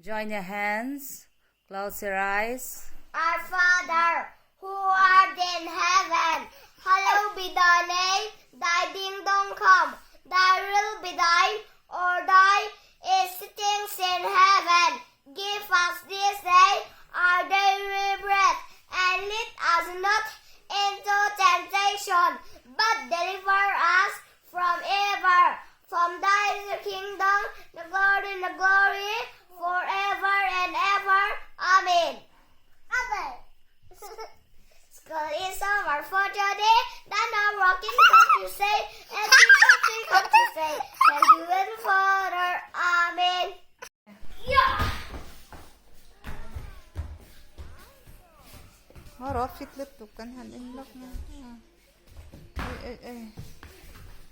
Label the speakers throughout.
Speaker 1: Join your hands, close your eyes.
Speaker 2: Our Father, who art in heaven, hallowed be thy name, thy kingdom come, thy will be done, or thy is sittings in heaven. Give us this day our daily bread, and lead us not into temptation, but deliver us from evil. From thy is the kingdom, the glory, and the glory, forever and ever. Amen. Amen. School is over for today. Then I'm walking come to say, and people come to say, thank you and Father. Amen. Yeah.
Speaker 3: Ngaw fit lutuk kan han en lawk mai a ei ei ei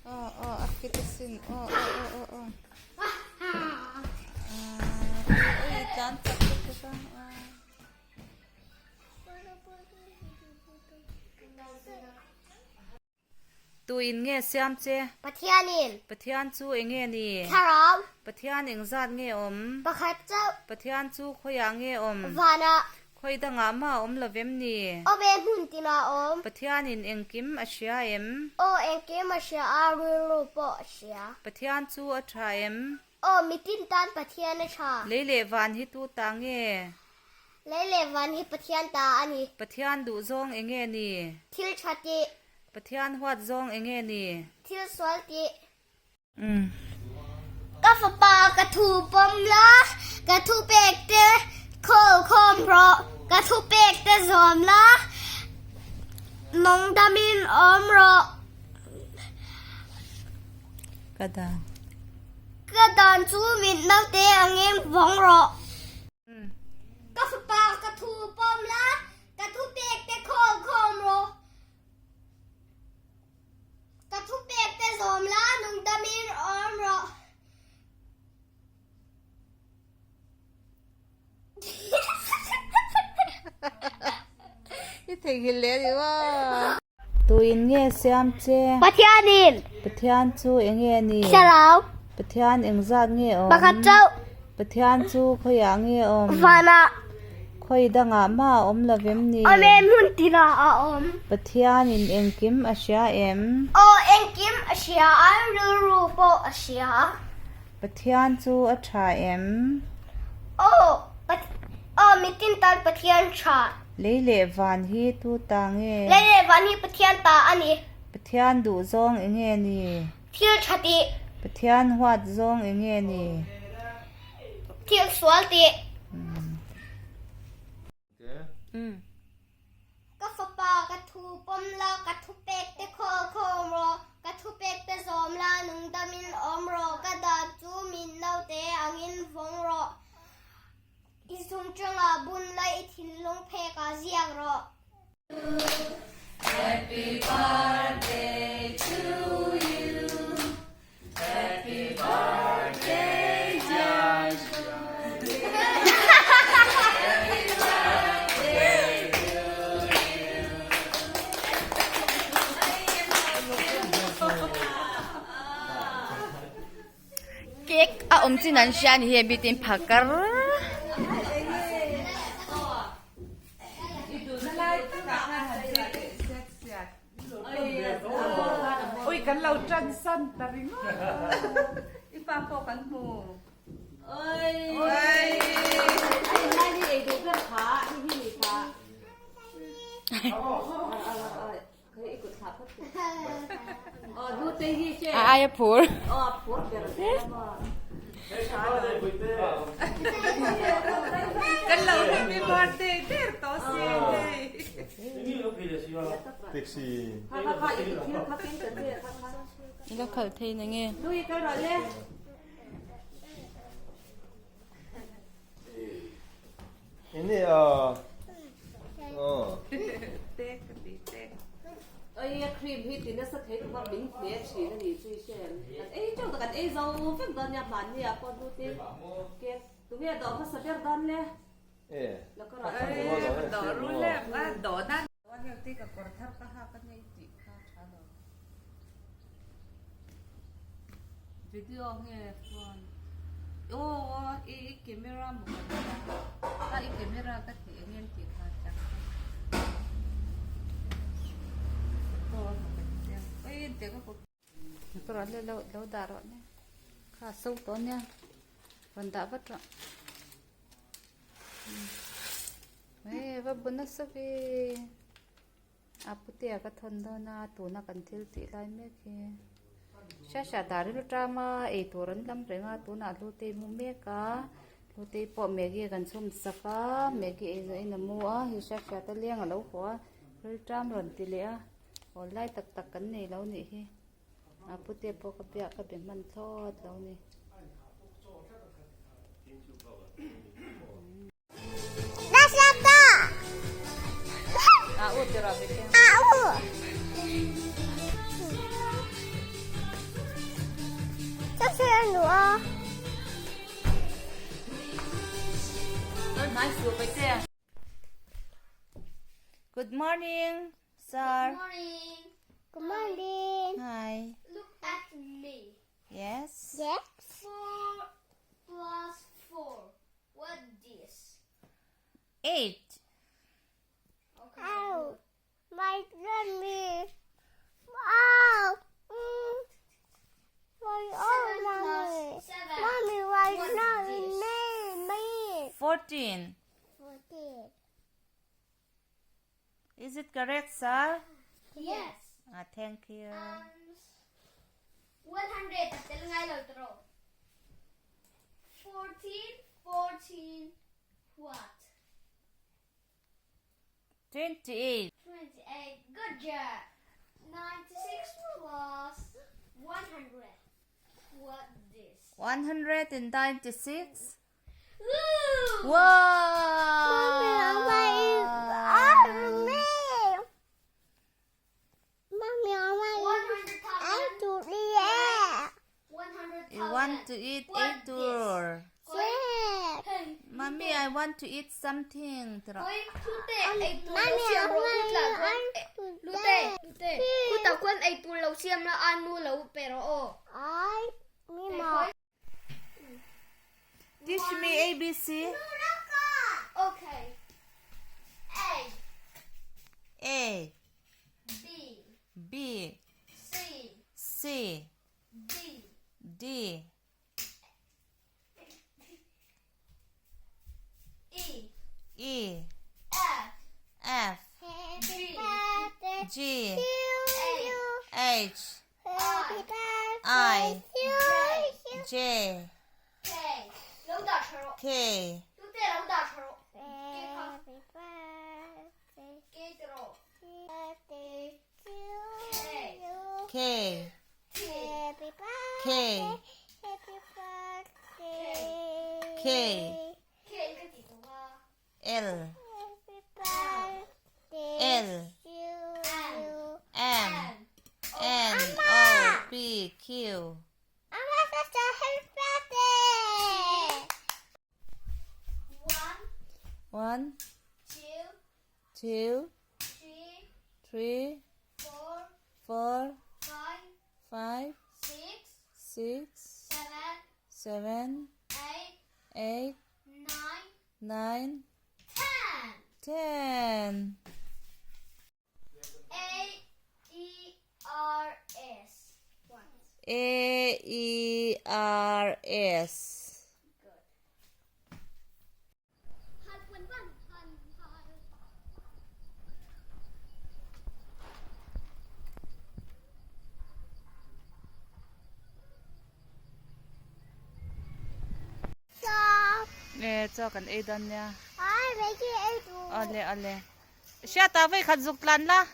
Speaker 3: aw aw a fit asin aw aw aw aw aw ahh ei tlan chak lutuk a aw.
Speaker 1: Tuin nge siam che?
Speaker 2: Pathianin.
Speaker 1: Pathian chu eng nge ni?
Speaker 2: Thlarau.
Speaker 1: Pathian eng zat nge awm?
Speaker 2: Pakhat chauh.
Speaker 1: Pathian chu khawiah nge awm?
Speaker 2: Vanah.
Speaker 1: Khawi dangah mah awm lo vem ni?
Speaker 2: Aw ve hmun tinah awm.
Speaker 1: Pathianin engkim a hria em?
Speaker 2: Aw engkim a hria a, rilru pawh a hria.
Speaker 1: Pathian chu a tha em?
Speaker 2: Aw mitin tan Pathian a tha.
Speaker 1: Lei leh van hi tu ta nge?
Speaker 2: Lei leh van hi Pathian ta a ni.
Speaker 1: Pathian duh zawng eng nge ni?
Speaker 2: Thil tha tih.
Speaker 1: Pathian huat zawng eng nge ni?
Speaker 2: Thil sual tih. Ka fapa ka thu pawm la, ka thu pek te khawl khawm rawh, ka thu pek te zawm la, nung damin awm rawh.
Speaker 1: Ka dan.
Speaker 2: Ka dan chu mit naute angin vawng rawh. Ka fapa ka thu pawm la, ka thu pek te khawl khawm rawh. Ka thu pek te zawm la, nung damin awm rawh.
Speaker 3: I theihnghilh leh a ni maw?
Speaker 1: Tuin nge siam che?
Speaker 2: Pathianin.
Speaker 1: Pathian chu eng nge ni?
Speaker 2: Thlarau.
Speaker 1: Pathian engzat nge awm?
Speaker 2: Pakhat chauh.
Speaker 1: Pathian chu khawiah nge awm?
Speaker 2: Vanah.
Speaker 1: Khawi dangah mah a awm lo vem ni?
Speaker 2: Awm em hmun tinah a awm.
Speaker 1: Pathianin engkim a hria em?
Speaker 2: Aw, engkim a hria a, rilru pawh a hria.
Speaker 1: Pathian chu a tha em?
Speaker 2: Aw, aw, mitin tan Pathian tha.
Speaker 1: Lei leh van hi tu ta nge?
Speaker 2: Lei leh van hi Pathian ta a ni.
Speaker 1: Pathian duh zawng eng nge ni?
Speaker 2: Thil tha tih.
Speaker 1: Pathian huat zawng eng nge ni?
Speaker 2: Thil sual tih. Ka fapa, ka thu pawm la, ka thu pek te khawl khawm rawh, ka thu pek te zawm la, nungdamin awm rawh, ka dan chu min naute angin vawng rawh. I zung tangah bun la, i thinlung phekah ziak rawh.
Speaker 1: Happy birthday to you Happy birthday Joshua Happy birthday to you
Speaker 4: Cake a awm chin an hria a ni hi a bitin phakar.
Speaker 3: Ui kan lo tan san ta ringawt. I pa pawh kan hmu.
Speaker 1: Oi. Oi. Lai hi ei duh ber kha hi hi ni kha.
Speaker 4: A aia phur.
Speaker 3: Kan lo happy birthday der tawh si hei.
Speaker 4: I la khalh thei na nge.
Speaker 1: Video nge phone.
Speaker 3: Aw i camera maw ka ti a, a i camera ka ti eng em tih kha chak a. Photo a maw ka ti a, oi engtiang ka kut. Ka rawn le lo lo dah rawh nia, kha so tawh nia, rawn dah vat rawh. E va bu nasa ve. A putea ka thawn dawn a tuna kan thil tih lai mek hi Shasha dar hi ṭam a eitur an lam reng a tunah hlutei mu mek a hlutei pawh maggie kan chhum sak a maggie ei zawhin a mu a hei Shasha te leng a lo haw a rilṭam rawn ti leh a aw lai tak tak kan nei lo nih hi a putea pawh ka biak ka be hman thlawt lo ni.
Speaker 4: Good morning, sir.
Speaker 2: Good morning. Good morning.
Speaker 4: Hi.
Speaker 2: Look at me.
Speaker 4: Yes.
Speaker 2: Yes. 4 plus 4. What this?
Speaker 4: 8.
Speaker 2: Okay. Ow. My tummy. Ow. Mm. My oh, mommy. 7. Mommy, why not me? Me.
Speaker 4: 14.
Speaker 2: 14.
Speaker 4: Is it correct, sir?
Speaker 2: Yes.
Speaker 4: Ah, thank you.
Speaker 2: 100 tel ngai lo tro. 14, 14, what?
Speaker 4: 28.
Speaker 2: 28. Good job. 96 plus 100. What this?
Speaker 4: 196.
Speaker 2: Woo!
Speaker 4: Wow!
Speaker 2: Mommy, Mommy,
Speaker 4: You want to eat eitur. Mommy, I want to eat something. Teach me ABC.
Speaker 2: Okay. A.
Speaker 4: A.
Speaker 2: B.
Speaker 4: B.
Speaker 2: C.
Speaker 4: C.
Speaker 2: D.
Speaker 4: D.
Speaker 2: E.
Speaker 4: E.
Speaker 2: F.
Speaker 4: F.
Speaker 2: G.
Speaker 4: G.
Speaker 2: A.
Speaker 4: H. I. J.
Speaker 2: K. Lo dah tha rawh.
Speaker 4: K.
Speaker 2: Lute lo dah tha rawh. K kha. K ti rawh. K.
Speaker 4: K.
Speaker 2: T.
Speaker 4: K. K.
Speaker 2: K ka ti tawh a.
Speaker 4: L. L. M. N. O. P. Q.
Speaker 2: One,
Speaker 4: 1
Speaker 2: 2,
Speaker 4: 2
Speaker 2: 3,
Speaker 4: 3
Speaker 2: 4,
Speaker 4: 4
Speaker 2: 5,
Speaker 4: 5
Speaker 2: 6,
Speaker 4: 6
Speaker 2: 7,
Speaker 4: 7
Speaker 2: 8,
Speaker 4: 8
Speaker 2: 9,
Speaker 4: 9
Speaker 2: 10.
Speaker 4: 10.
Speaker 2: A E R S. One.
Speaker 4: A E R S.
Speaker 2: Good. Han, one, one, han, han.
Speaker 3: E chaw kan ei dawn nia. Awle awle. Hriata vawi khat zuk tlan la.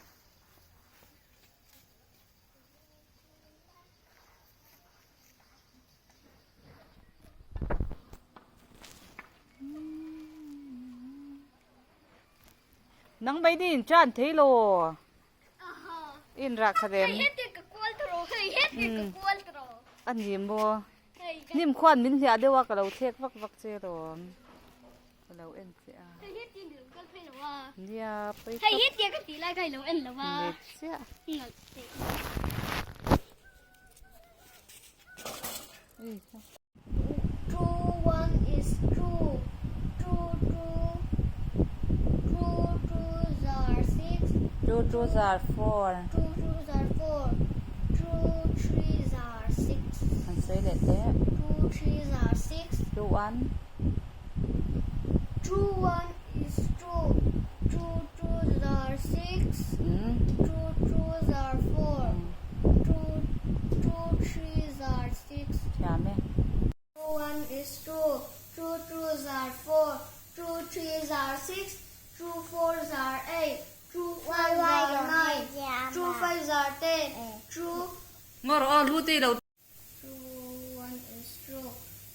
Speaker 3: Nang mai din chan thei lo. In rak kha dem. A ni maw. Hnim khuan min hliah deuh a ka lo thlek vak vak che lawm. Ka lo en che a. Nia pawi tawp. Let chiah. Two twos are four.
Speaker 2: Two twos are four. Two threes are six.
Speaker 3: Han sawi leh teh.
Speaker 2: Two threes are six.
Speaker 3: Two one.
Speaker 2: Two one is two. Two twos are six. Two twos are four. Two two threes are six.
Speaker 3: Thiam e.
Speaker 2: Two one is two. Two twos are four. Two threes are six. Two fours are eight. Two fives are nine. Two fives are ten. Two.
Speaker 3: Ngawr aw lu tei lo.
Speaker 2: Two one is two.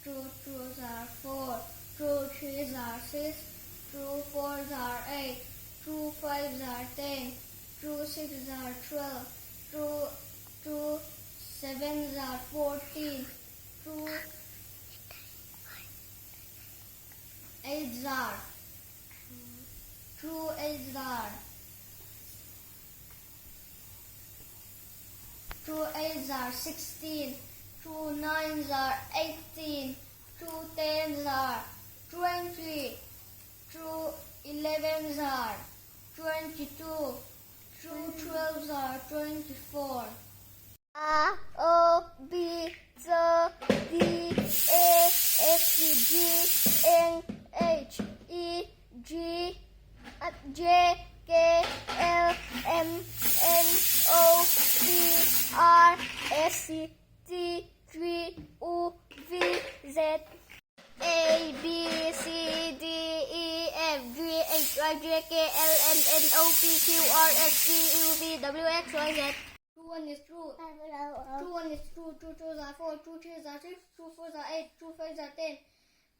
Speaker 2: Two twos are four. Two threes are six. Two fours are eight. Two fives are ten. Two sixes are 12. Two two sevens are 14. Two eights are two eights are two eights are 16. Two nines are 18. Two tens are 20. Two elevens are 22. Two twelves are 24. A O B C D E F G N H E G J K L M N O P R S T U V Z A B C D E F G H I J K L M N O P Q R S T U V W X Y Z. Two one is two. Two one is two. Two twos are four. Two threes are six. Two fours are eight. Two fives are ten.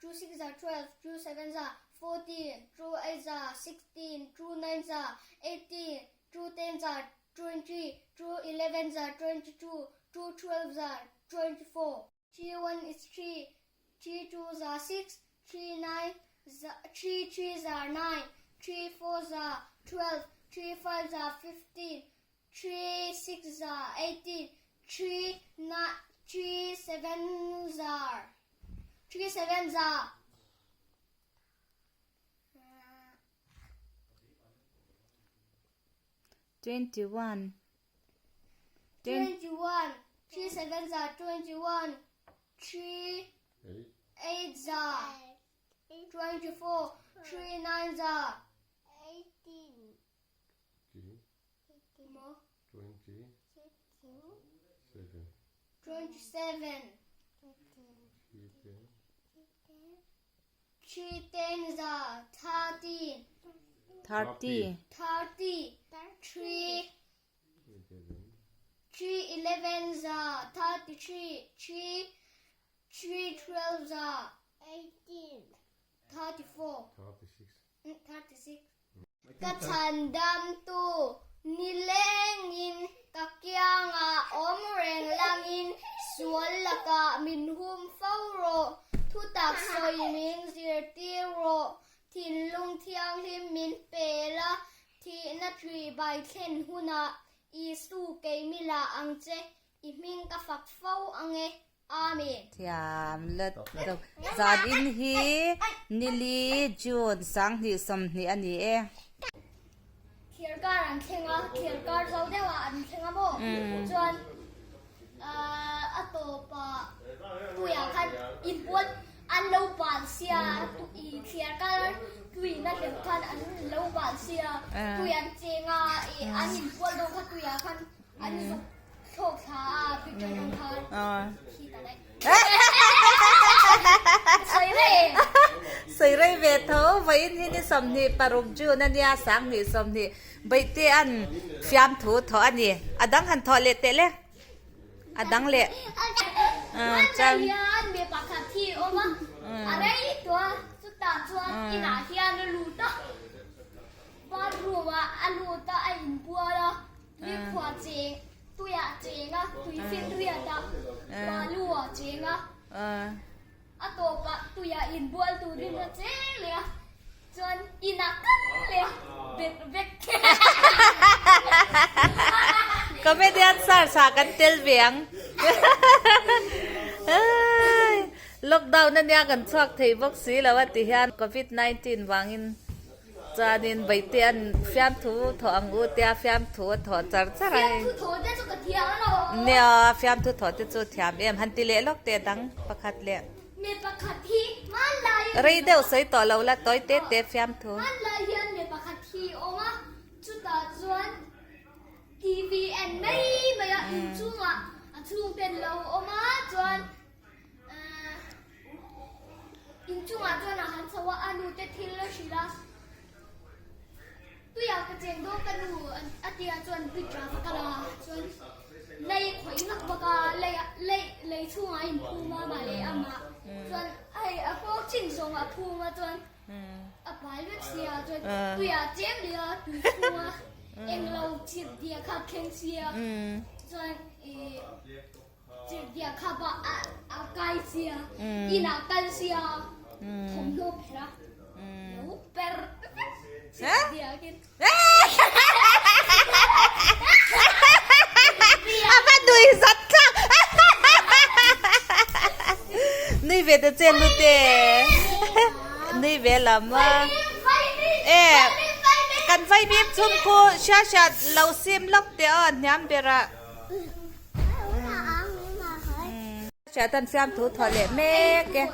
Speaker 2: Two sixes are 12. Two sevens are 14. Two eights are 16. Two nines are 18. Two tens are 20. Two elevens are 22. Two twelves are 24. Three one is three. Three twos are six. Three nine three threes are nine. Three fours are 12. Three fives are 15. Three sixes are 18. Three nine three sevens are three sevens are
Speaker 3: 21.
Speaker 2: 21. Three sevens are 21. Three eights are 24. Three nines are 18. 27. Three tens are 13.
Speaker 3: 30.
Speaker 2: 30. Three three elevens are 33. Three three twelves are 18. 34. 36. Ka chhandamtu nilengin ka kiangah awm reng langin sual lakah min hum fo rawh, thutak sawi min zirtir rawh, thinlung thianghlim min pe la, thihna thui bai thlen hunah Isu keimila ang che, i hming ka fak fo ang e. Amen.
Speaker 3: Thiam let lo. Zan in hi nili June 2020 a ni e.
Speaker 2: Thir kar an thleng a, thir kar zo deuh ah an thleng a maw? Chuan a tawp ah tuiah khan inbual an lo bal sia, i thir kar tuiin a hleuh khan an lo bal sia, tui an cheng a, an inbual dawn kha tuiah khan An zuk thlawk thla a picture hmang khan khi ta daih. Sawi rei.
Speaker 3: Sawi rei ve tho. Vawiin hi ni 26 June a nia, 2020 Baihte an fiamthu thawh a ni. A dang han thawh leh teh le. A dang leh.
Speaker 2: Chuan hian mi pakhat hi a awm a, a rei tawh a, chutah chuan inah hian a lut a, bathroom ah a lut a, a inbual a. Tui khua cheng, tuiah cheng a, tui finriat a, balu ah cheng a, a tawpah tuiah inbual turin a cheng leh a, chuan inah kal leh a, bet vek.
Speaker 3: Comedian search ah kan tel ve ang. Lockdown ania kan chhuak thei bawk si lo a ti hian covid 19 vangin. Chuanin Baihte an fiamthu thawh ang u tia fiamthu a thawh char char a hei.
Speaker 2: Fiamthu thawh te chu ka thiam a lo.
Speaker 3: Nia, fiamthu thawh te chu thiam em. Han ti leh lawk teh dang pakhat leh.
Speaker 2: Mi pakhat hi hmanlai
Speaker 3: Rei deuh sawi tawh lo la tawi te te fiamthu.
Speaker 2: Hmanlai hian mi pakhat hi a awm a, chutah chuan TV en mai mai a inchungah a chhungten lo awm a, chuan Inchungah chuan a han chho a, a nu te thil a hrilh a, Tuiah ka cheng dawn ka nu a tia chuan Bridge ah va kal a, chuan lei khawih vak vak a, lei ah lei lei chhungah a inphum a mah leh amah chuan hei a kawng chin zawng a phum a chuan a pai vek sia chuan tuiah a cheng leh a tui chhunga englo chirh diah kha a thleng sia chuan ih. Chirhdiah kha pa a kai sia, inah kal sia, thawmhnaw pherh a, lo per vek chirhdiah khin.
Speaker 3: A va nui zat thlak. Nui ve ta che hlute. Nui ve lam a. E kan vaimim chhung khu hria hria lo sim lawk teh aw hniam berah. Hriatan fiamthu thaw leh mek e.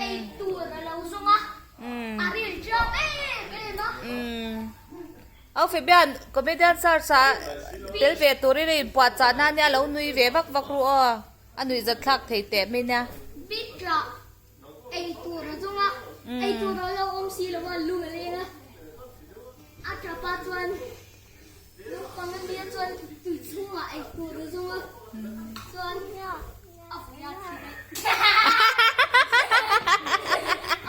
Speaker 2: Ei tur a lo zawng a, a ril chiang em em a.
Speaker 3: Au Fabian, comedian search ah tel ve turin a inpuahchah na ania lo nui ve vak vak ru aw. A nuihzat thlak thei teh mai nia.
Speaker 2: Bitra ei tur a zawng a, ei tur a lo awm si lo a, lung a leng a. A tapa chuan. Naupang a nia chuan tui chhungah ei tur a zawng a, chuan a vui a thi daih.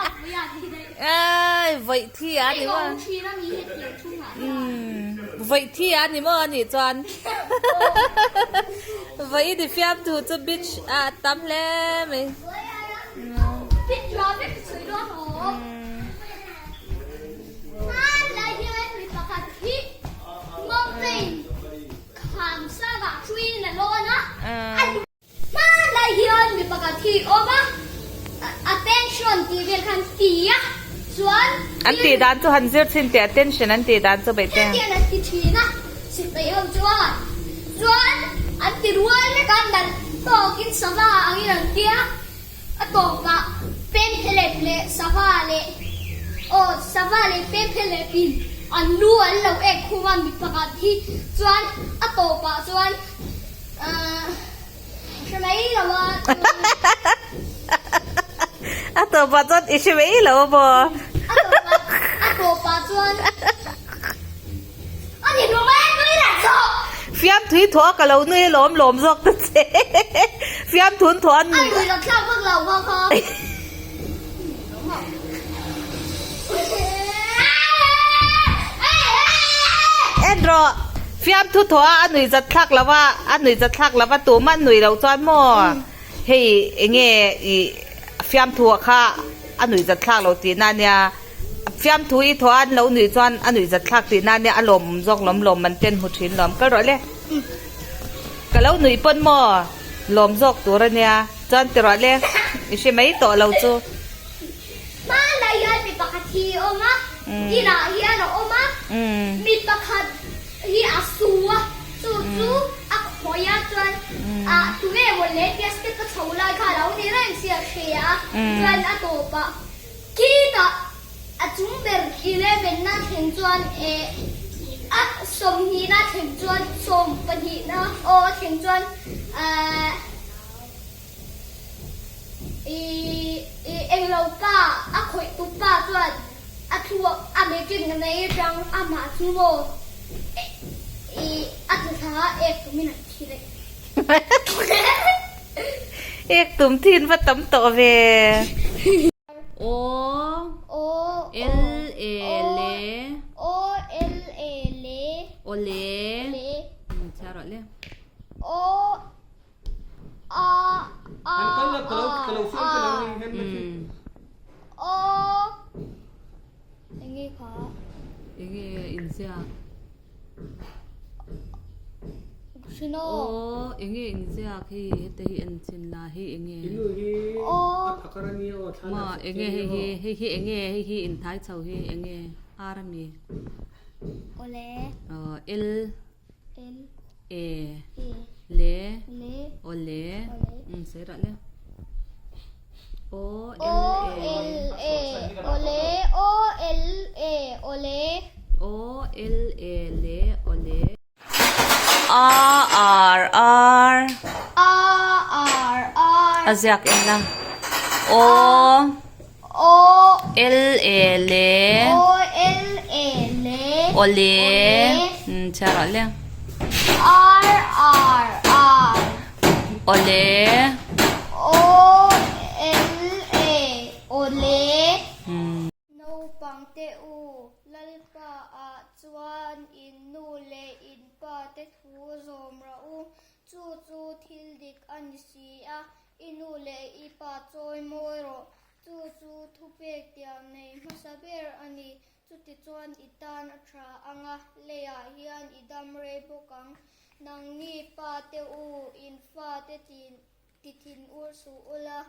Speaker 2: A vui a thi daih.
Speaker 3: Ai, vaih thi a ni maw?
Speaker 2: Ei awm thin a ni hetiang chhungah hian.
Speaker 3: Vaih thi a ni maw a nih chuan. Vaih i ni fiamthu chu beach ah a tam hle mai.
Speaker 2: Beach ah vek sawi dawn awm. Hmanlai hian mi pakhat hi mountain kham sangah thuin a lawn a, hmanlai hian mi pakhat hi awm a, attention tih vel khan ti a, chuan
Speaker 3: An tih dan chu han zir chhin teh attention an tih dan chu beih te.
Speaker 2: Hetiang an ti thin a, sipai ho chuan chuan an ti rual vek a, nalh tawkin sava angin an ti a. A tawpah Pemphelep leh Sava leh aw Sava leh Pemphelepin an lu an lo ek khum a mi pakhat hi chuan a tawpah chuan ahh hre mai lo a chuan
Speaker 3: A tawpah chuan i hre mai lo a maw?
Speaker 2: A tawpah a tawpah chuan a ni hlawm e nui lah zawk.
Speaker 3: Fiamthui thawh a ka lo nui alawm lawm zawk ta che. Fiamthun thawh an nui.
Speaker 2: A nui lo thlak vak lo vak kha.
Speaker 3: En rawh fiamthu thawh a a nui zat thlak lo a a nui zat thlak lo a tumah an nui lo chuan maw hei enge ih fiamthu ah kha a nui zat thlak lo tihna ania. Fiamthu i thawh a an lo nuih chuan a nuih zat thlak tih nan nia a lawmawm zawk lawm lawm an ten hmu thin lawm kal rawh le. Ka lo nuih pawn maw lawm zawk tur a nia chuan ti rawh le i hre mai tawh lo chu.
Speaker 2: Hmanlai hian mi pakhat hi a awm a, inah hian a awm a, mi pakhat hi a su a, chu chu a khawih a chuan ah tunge maw le tia step a chho lai kha a lo ni reng sia hria a, chuan a tawpah Khitah a chung ber 11 na thleng chuan eh a 20 na thleng chuan 12 na aw a thleng chuan eh ih ih englo pa a khawih tu pa chuan a thluak a metric na mai atang amah chu maw eh ih a tla thla a ek tumin an thi daih.
Speaker 3: Ek tum thin va tam tawh ve. O L E le
Speaker 2: O L E le
Speaker 3: O le Chhiar rawh le
Speaker 2: O A A A A O Enge kha
Speaker 3: Enge inziak. Aw enge inziak hei heta hi en chin la hei enge maw enge hei hi hei hi enge hei hi inhnai chho hi enge ar ami aw l e le aw le umm sawi rah le aw l e aw l e le aw le. A R R
Speaker 2: A R R
Speaker 3: A ziak en a O
Speaker 2: O
Speaker 3: L E L
Speaker 2: O L E L
Speaker 3: O le chhiar ah le
Speaker 2: R R R
Speaker 3: O le
Speaker 2: O L E O le Naupang te u, Lalpa ah chuan in nu leh in pa te thu zawm rah u, chu chu thil dik a ni si a, i nu leh i pa chawi mawi rawh, chu chu thupek tiang nei hmasa ber a ni, chutichuan i tan a tha ang a, leiah hian i dam rei bawk ang. Nangni pa te u, in fa te Ti thin ur suh ula,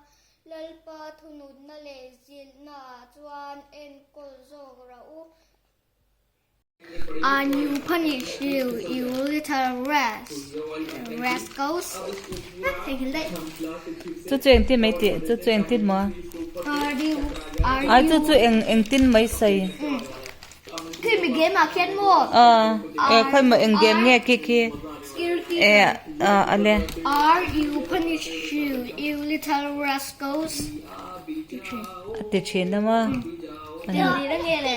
Speaker 2: Lalpa thunutna leh zilhnaah chuan enkawl zawk rah u.
Speaker 5: I will punish you, you little rascals.
Speaker 3: Chu chu engtin mai tih, chu chu engtin maw? Ai chu chu eng engtin mai sawi.
Speaker 5: Khi mi game ah khian maw?
Speaker 3: E khawi maw eng game nge khi khi e a le.
Speaker 5: Are you punish you, you little rascals? Ti thin.
Speaker 3: A ti thin a maw?
Speaker 5: Ti la nge le?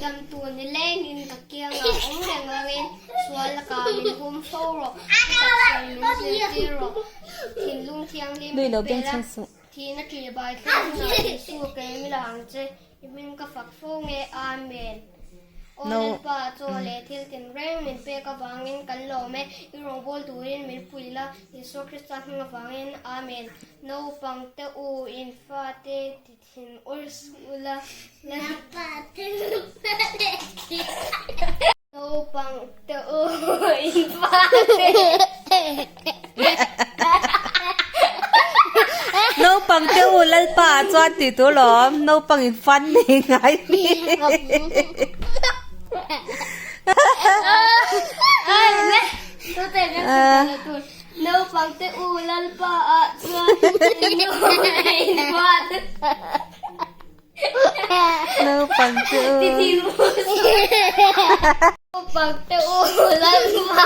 Speaker 5: Damtu nilengin ka kiangah awm reng loin sual lakah min hum fo rawh, ka taksa min zirtir rawh, thinlung thianghlim min pe la, thihna ṭihbai thleng hunah Jesu kei mi la ang che. I hming ka fak fo nge? Amen. Aw Lalpa, chaw leh thil tinreng min pek avangin kan lawm e. I rawngbâwl turin min pui la, Isua Krista hming avangin. Amen. Naupang te u, in fate ti thin ur suh ula. Naupang te u, in fate.
Speaker 3: Naupang te u Lalpa ah chuan tih tur lawm, naupang in fan nei ngai mi.
Speaker 5: Naupang te u Lalpa ah chuan in fate.
Speaker 3: Naupang te u.
Speaker 5: Naupang te u Lalpa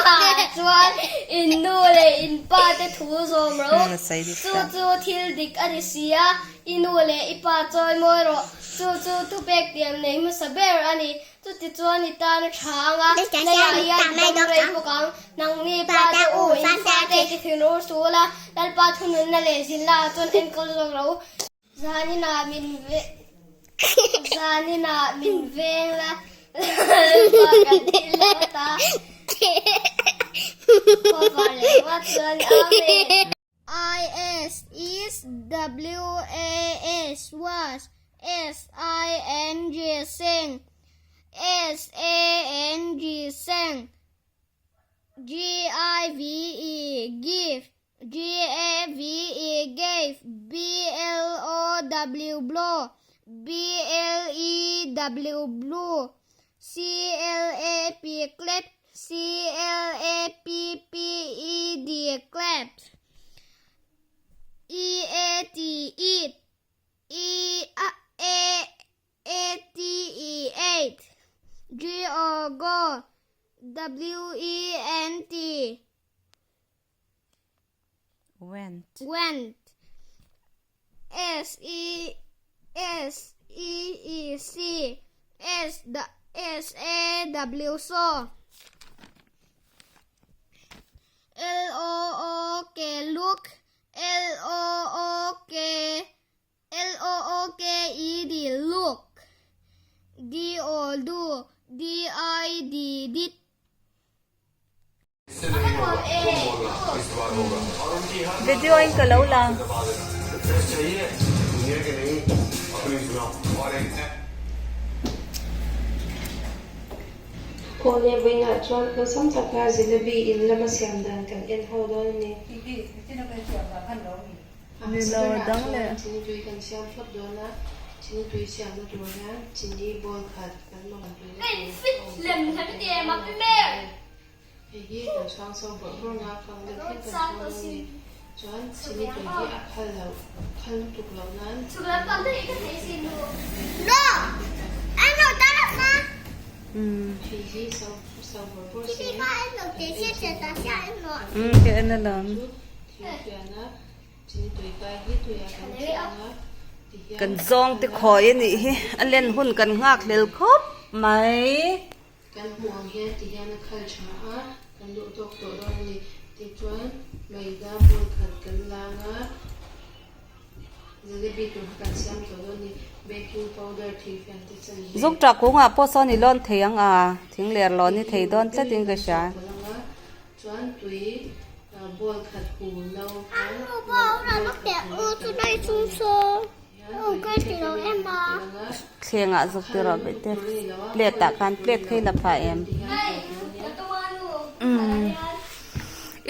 Speaker 5: chuan in nu leh in pa te thu zawm rawh u. Chu chu thil dik a ni si a, i nu leh i pa chawi mawi rawh. Chu chu thupek tiam nei hmasa ber a ni. Chutichuan i tan a tha ang a, leiah hian i dam rei bawk ang. Nangni pa te u in fate ti thin ur suh ula, Lalpa thununna leh zinna ah chuan enkawl zawk rawh u. Zaninah min Zaninah min veng la Lalpa kan thil lo ata Khawvar leh vat chuan Amen.
Speaker 2: I S is W A S was S I N G sing S A N G sing G I V E give G-A-V-E gave, B-L-O-W blow, B-L-E-W blue, C-L-A-P clap, C-L-A-P-P-E-D clapped, E-A-T eat, E-A. A T E ate G O go W E N T
Speaker 3: Went.
Speaker 2: Went S E S E E see S S A W saw L O O K look L O O K L O O K E D look D O do D I D did.
Speaker 3: Video in ka lo lang.
Speaker 6: Kawle vawiinah chuan awlsam taka jalebi in lama siam dan kan en ho dawn a ni. A hmasa berah chuan chini tui kan siam phawt dawn a, chini tui siamna tur hian chini bowl khat kan mamawh tuina tur a awm bawk a ni. Hei hi kan chhuang so bawrh bawrh nga kang deuh thleng kan chhuang dawn a ni. Chuan chini tui hi a khal loh, khal lutuk loh nan. Hei hi so so bawrh bawrh se kan en chin chu thir fiana chini tui kai hi tuiah kan chiah ang a tihian
Speaker 3: Kan zawng te khawi a nih hi a len hun kan nghak hlel khawp mai.
Speaker 6: Kan hmuh ang hian ti hian a khal tha a, kan duh tawk tawh dawn a ni. Tichuan maida bowl khat kan lang a, jalebi tur kha kan siam tawh dawn a ni. Baking powder thingfian te chan ve.
Speaker 3: Zuk tah kungah pawh sawn i lawn thei ang a, thing ler lawn i thei dawn tlat in ka hria.
Speaker 6: Chuan tui bowl khat hu no kha bowl khat hu
Speaker 3: Thleng ah zuk tir rawh beh te plate ah khan plate kha i la phah em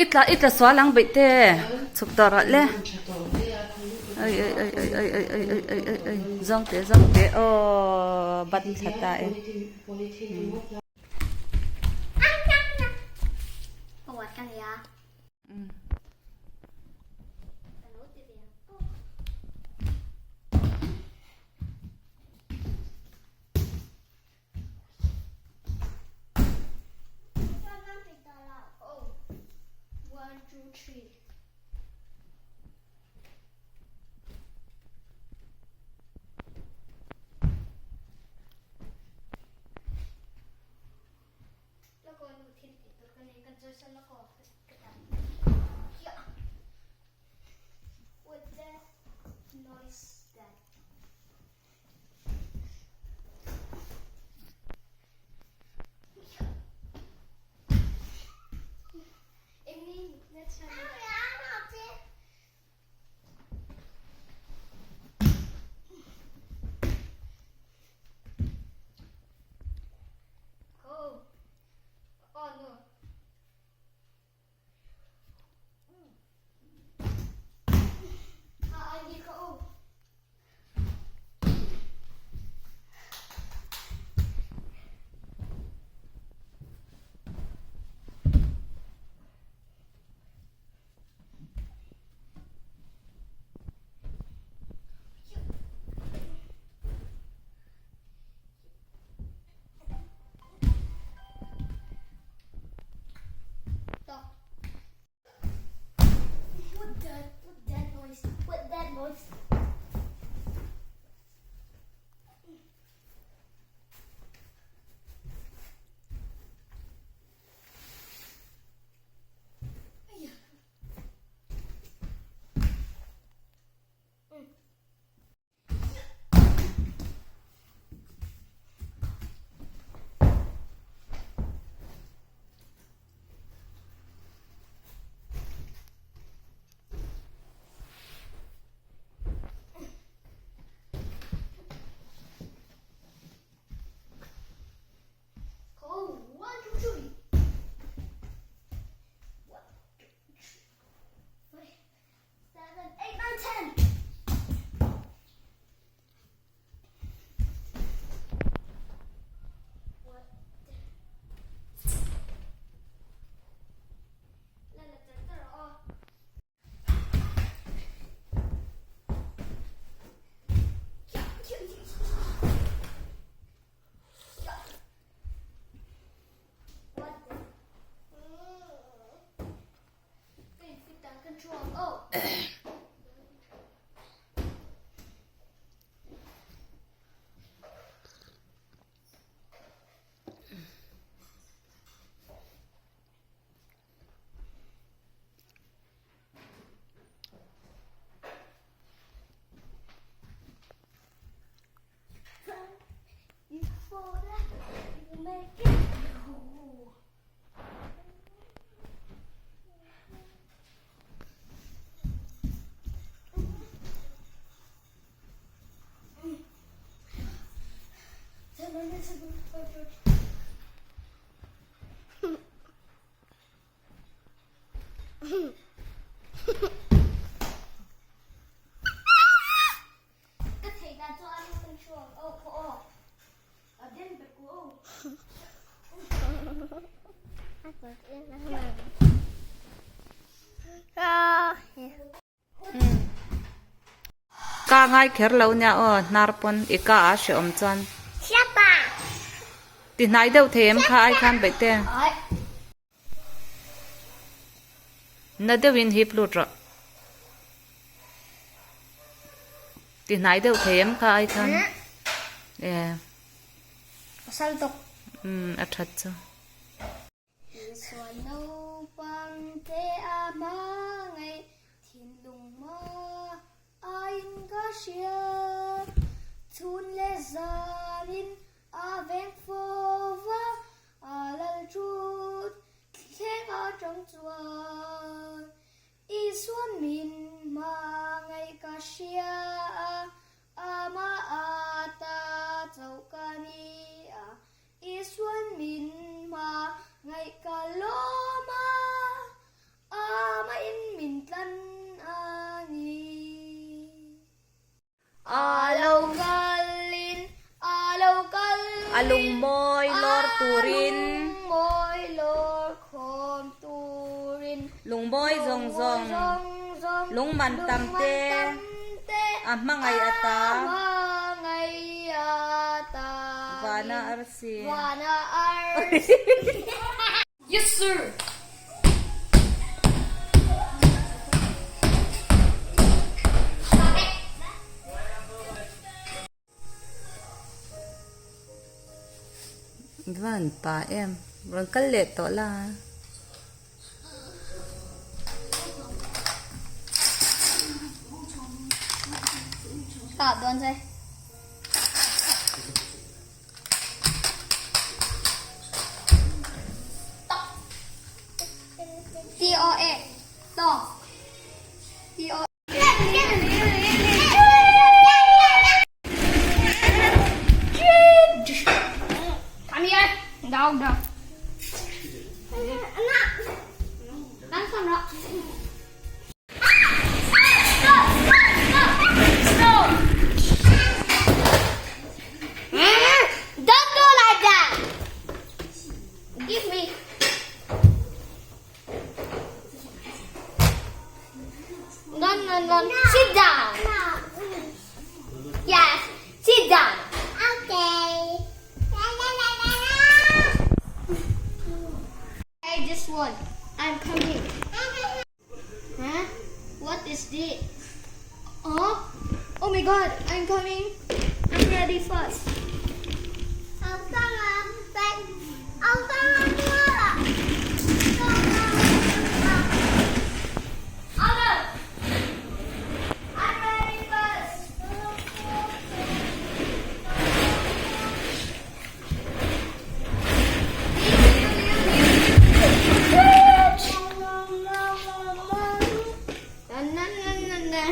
Speaker 3: i tla i tla sual ang beh te chhuk tawh rawh le ai ai ai ai ai ai ai ai ai ai ai zawng teh zawng teh aw ban thla ta e. Ka ngai kher lo nia aw hnar pawn i ka a hreawm chuan ti hnai deuh thei em kha ai khan baih te. Na deuhin hip lut rawh. Ti hnai deuh thei em kha ai khan. E.
Speaker 5: Pasal tok.
Speaker 3: Um a that chu.
Speaker 5: Isua naupang te a hmangaih thinlung ma aiin ka hria. Chhun leh zanin a veng fo va A lal thut thleng atang chuan Isuan min hmangaih ka hria a, amah ata chauh ka ni a. Isuan min hmangaih ka lawm a, amahin min tlan a ni. A lo kalin, a lo kalin.
Speaker 3: A lungmawi lawr turin.
Speaker 5: A lungmawi lawr khawm turin.
Speaker 3: Lungmawi zawng zawng. Lungman tam te. A hmangaih ata.
Speaker 5: A hmangaih ata.
Speaker 3: Vana arsi.
Speaker 5: Vana arsi.
Speaker 1: Yes sir!
Speaker 3: Van pa em rawn kal leh tawh la.
Speaker 5: Ka dawn che. T O A to T O Come here, dog, dog.
Speaker 2: Don't do like that.
Speaker 5: Give me. No, no, no. Sit down.
Speaker 2: Yes, sit down. Okay. La, la, la, la, la.
Speaker 5: I just one. I'm coming. Huh? What is this? Oh? Oh my god, I'm coming. I'm ready first. I'm ready first. Na, na, na, na, na.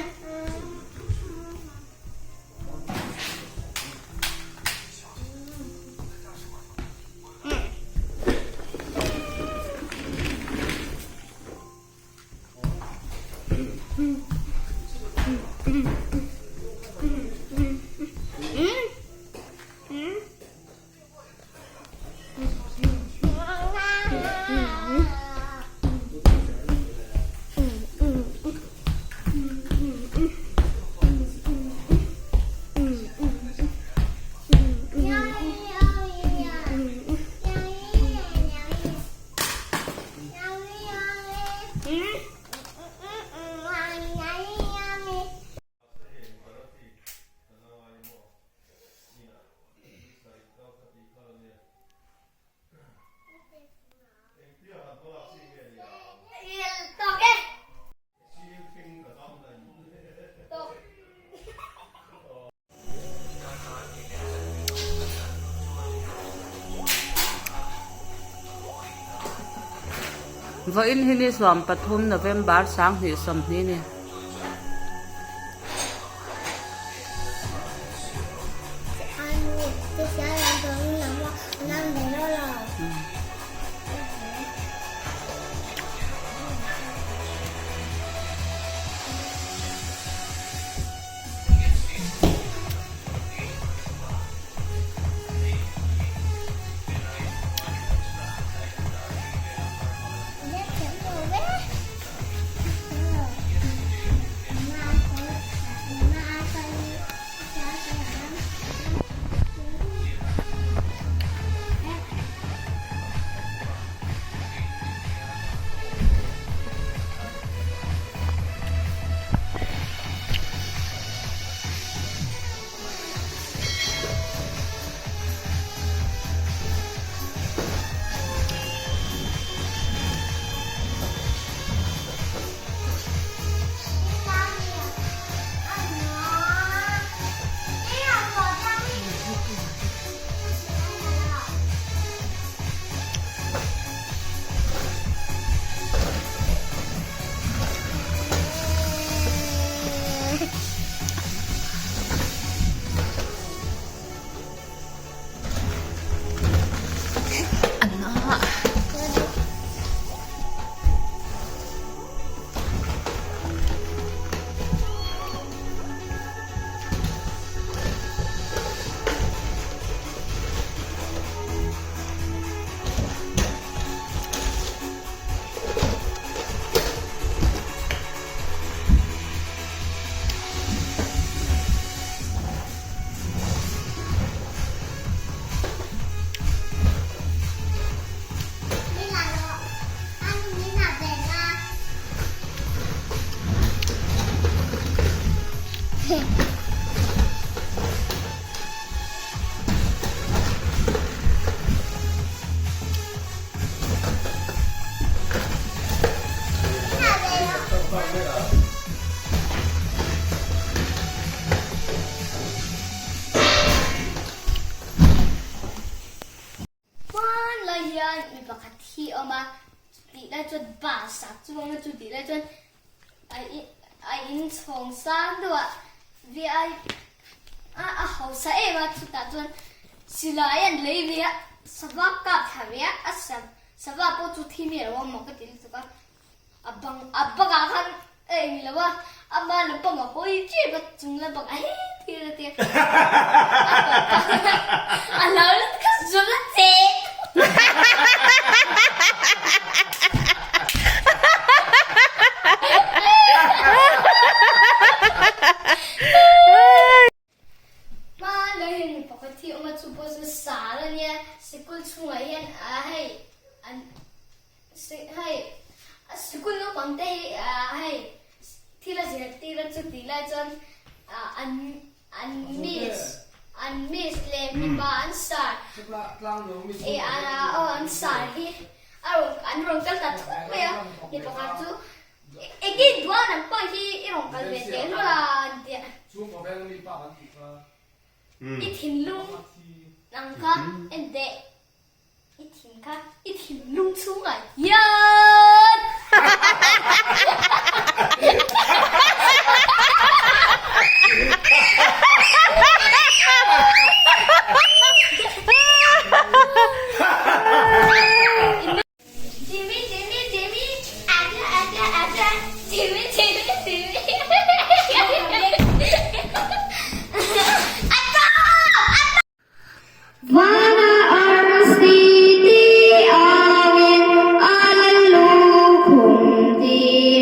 Speaker 3: Vawiin hi ni 13 November 2020 ni.
Speaker 5: Hmanlai hian mi pakhat hi a awm a, chutih lai chuan bus a chuang a, chutih lai chuan a inchhawng sang deuh a, VI a a hausa em a, chutah chuan silai an lei ve a, sava kap thla ve a, a sava pawh chu thi miah lo a maw ka ti lutuk a. A bang a bangah khan a eng lo a, ama la bang a hawi tep a, chung la bang a he thil a tia. A lo ka zul a che. Hma lai hian mi pakhat hi a awm a, chu pawh chu sal a nia, sikul chhungah hian ah hei an hei sikul naupang te hi ah hei thil a zirtir a chu tih lai chuan ah an an miss an miss leh mipa an sar eh aw an sar hi a rawn an rawn kal ta thut mai a, mi pakhat chu Enge duan ang pawh hi i rawn kal ve teh hlawt a an ti a. I thinlung ang kha en teh. I thin kha i thinlung chhungah hian. Jimmy Jimmy Jimmy aja aja aja Jimmy Jimmy Jimmy
Speaker 7: Vana arsi ti angin a lallukhum ti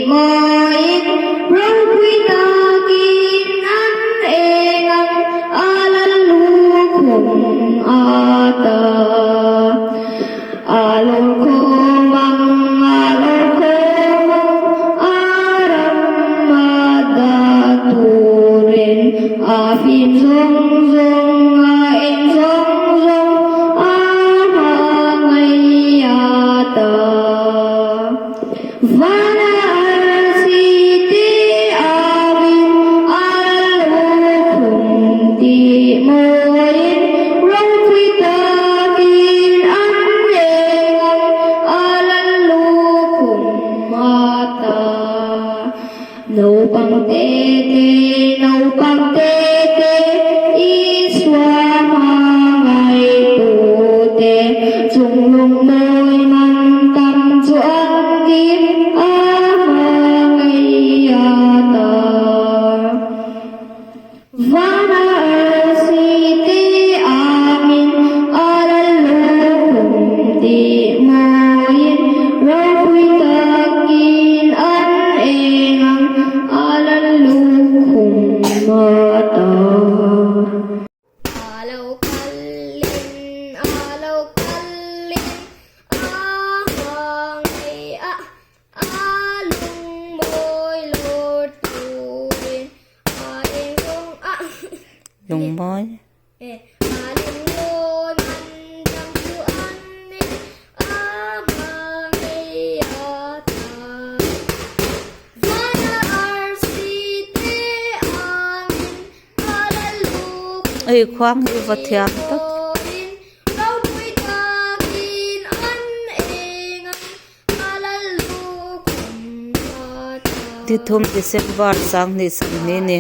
Speaker 7: maw. Naupang te te, naupang te te, Isua hmangaih-tute, chung lungmawi man tam chu an kim a hmangaih a tar. Vana arsi te angin a lallukhum tih mawiin ropui takin an eng ang a lallukhum a ta.
Speaker 5: A lo kalin, a lo kalin, a hmangaih a, a lungmawi lawr turin.
Speaker 3: Lungmawi. Hei khuang hi va thiam tak. Tithum December sanghnih sawmhnih ni.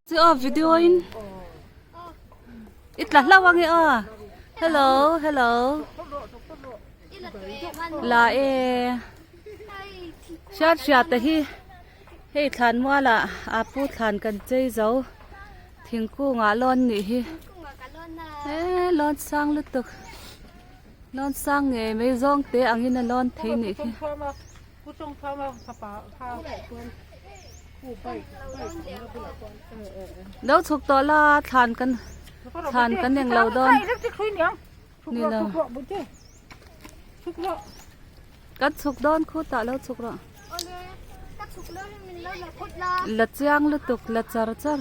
Speaker 3: Chu aw video in i tla hlauh ange aw hello hello la e hriat hriat te hi hei thlan mualah a pu thlan kan chei zo thingkung ah lawn nih hi e lawn sang lutuk lawn sang ngei mai zawng te angin a lawn thei nih khi. Lo chhuk tawh la thlan kan thlan kan eng lo dawn ni lo kan chhuk dawn khutah lo chhuk rawh la chiang lutuk la char char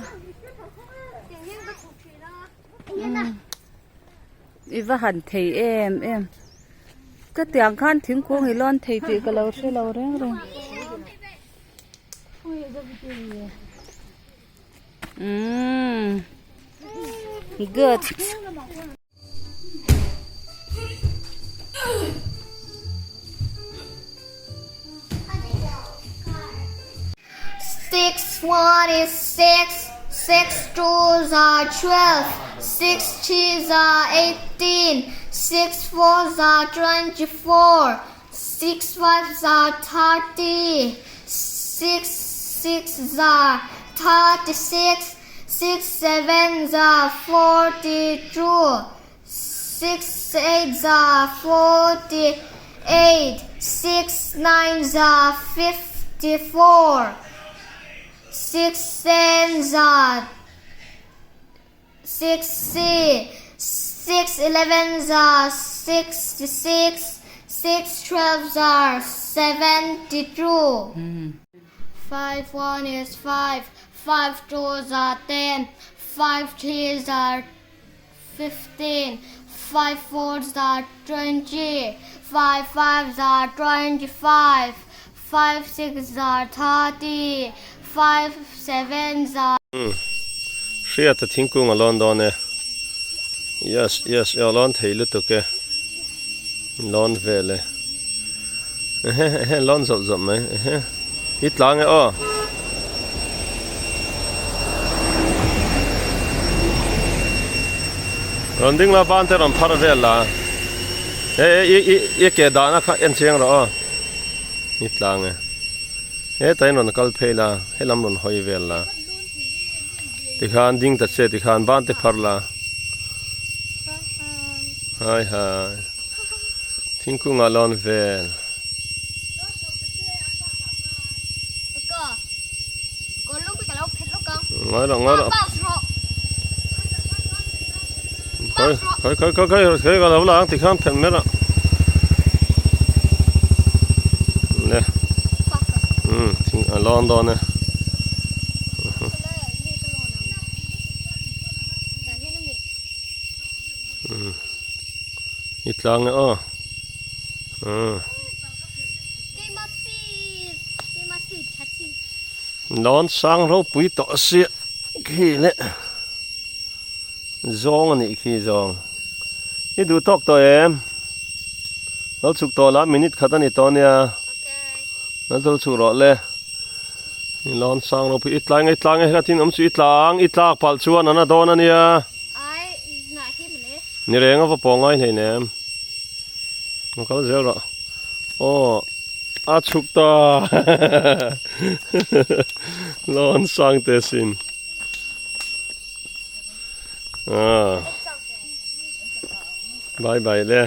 Speaker 3: I va han thei em em. Ka tiang khan thingkung i lawn thei tih ka lo hre lo reng reng. Umm. Good.
Speaker 5: Six one is six, six twos are 12, six threes are 18, six fours are 24, six fives are 30, six sixes are 36, six sevens are 42, 6 eights are 48, 6 nines are 54, 6 tens are 60, 6 elevens are. 66, 6 twelves are 72. 5 one is 5, 5 twos are 10, 5 threes are 15, 5 fours are 20, 5 fives are 25, 5 sixes are 30, 5 sevens are.
Speaker 8: Hriata thingkung a lawn dawn e. Yes yes e a lawn thei lutuk e. Lawn vel e. Ehe ehe lawn zawh zawh mai ehe i tlang e aw. Rawn ding la ban te rawn phar vel la. E e i i ke dahna kha en chiang rawh aw. I tlang e. Hetah hian rawn kal phei la helam rawn hawi vel la tikhan ding ta che tikhan ban te phar la hai hai thingkung ah lawn vel ngai lo ngai lo khoi khoi khoi khoi khoi khoi ka lo la ang tikhan phelh mai rah le um thing a lawn dawn e um i tlang e aw um Lawn sang ropui tawh sia khi leh zawng a nih khi zawng. I duh tawk tawh em? Lo chhuk tawh la minute khat a ni tawh ania. Lo lo chhuk rawh le. I lawn sang ropui i tlang e i tlang e hela tin awm chu i tlang i tlak palh chuan an a dawn ania. Ni reng a va pawh ngai hleinem. Lo kal zel rawh. Aw. A chhuk ta lawn sang te sin ah bye bye le.